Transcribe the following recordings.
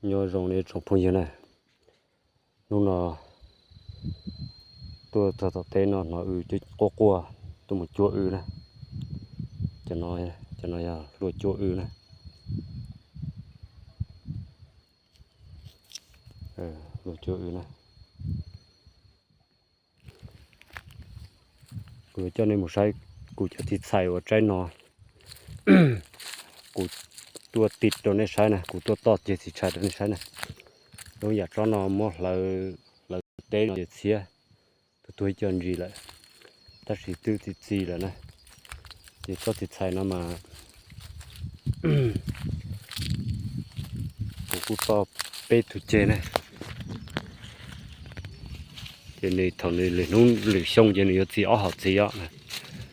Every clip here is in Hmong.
Nyob zoo nej tsoom phooj ywg na, hnub no tuaj txog tom teb no hnov w quaj quaj, tuaj mus cuab w na. Cov no yog hlua cuab w na. Hlua cuab w na. Kuv yuav coj nej mus saib kuv cov txiv txhais uas tsaib no. Kuv tuaj tiv rau nej saib na, kuv tuaj toj ceg txiv txhais rau nej saib na. Lub yam tsob no muab hlawv, hlawv teb no ces txhiab, tuag tuag ib co ntsis lawm, tab sis twb txi txiv lawm na. Ces tsob txiv txhais no mas kuv kuj toj peb tug ceg na. Ces nws thaum nws lwm hnub lwm xyoo ces nws yuav txi ob hom txiv os.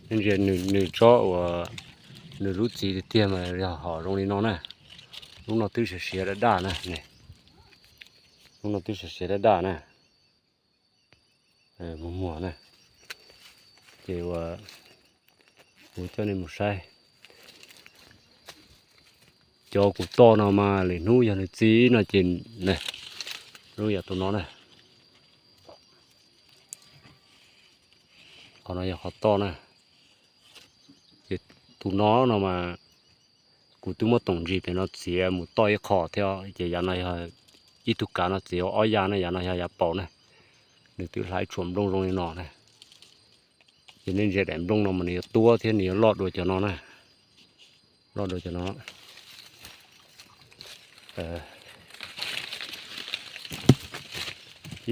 Nej ntsia nws tsob uas nws lub txiv tiag tiag mas yog hom zoo li no na. Lub no twb siav siav daj daj na. Lub no twb siav siav daj daj na. Muag muag na. Ces uas kuv coj nej mus saib. Cov kuv toj no mas lwm hnub yog nws txi no ces, lub yam tus no na. Qhov no yog qhov toj na. Ces tus no no mas kuv twb muab toom ntsis pem no txiav mus toj ib qho thiab, ces yav no yog ib tug kav no txiav ua ob yas na, yav no yog yav paus na. Nws twb hlav tshuam nplooj zoo li no na. Ces nej ntsia daim nplooj no mas nws yuav tuab thiab nws yuav loj dua cov no na. Loj dua cov no.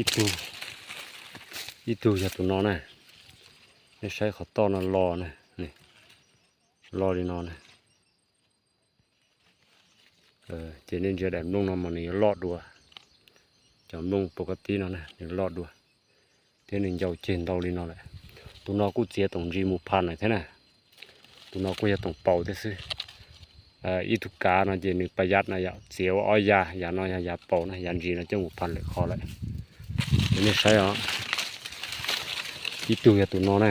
Ib tug, ib tug yog tus no na. Nej saib qhov toj no lo na, lo li no na. Ces nej ntsia daim nplooj no mas nws yuav loj dua cov nplooj pus kab tib no na, nws loj dua thiab nws ncau ceg ntau li no lawm. Tus no kuj txiav toom ntsis mus phas lawm thiab na. Tus no kuj yog toom paus thiab xwb. Ib tug kav no ces nws pas yas no yog txiav ua ob yas, yav no yog yav paus na, yav ntsis no coj mus phas lawm qhov lawm. Ces nej saib os, ib tug yog tus no na,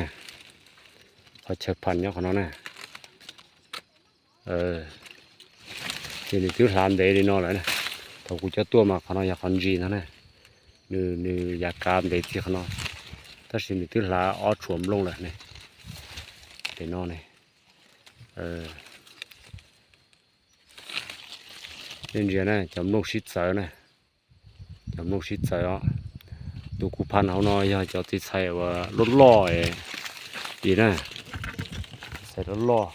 qhov chaw phas nyob qhov no na. Ces nws twb hlav ntev li no lawm na. Thaum kuv coj tuaj mas qhov no yog qhov ntsis no na. Nws, nws yav kav ntev txij qhov no, tab sis nws twb hlav ob tshuam nplooj lawm ne. Ces no ne, nej ntsia na, cov nplooj sib txawv na. Cov nplooj sib txawv os. Tus kuv phas hauv no yog cov txiv txhais uas loj loj, i na, txiv txhais loj loj.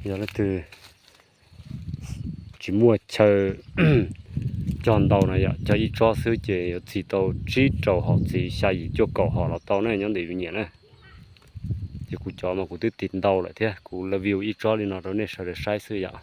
Yog leej twg tsis muaj chaw cog ntau no yom, cog ib tsob xwb ces yuav txi tau tsib rau hom txiv, xya yim cuaj kaum hom los tau na, nyob ntawm yus nyiam na. Ces kuv cov mas kuv twb tiv ntau lawm thiab, kuv review ib tsob li no rau nej sawv daws saib xwb yom.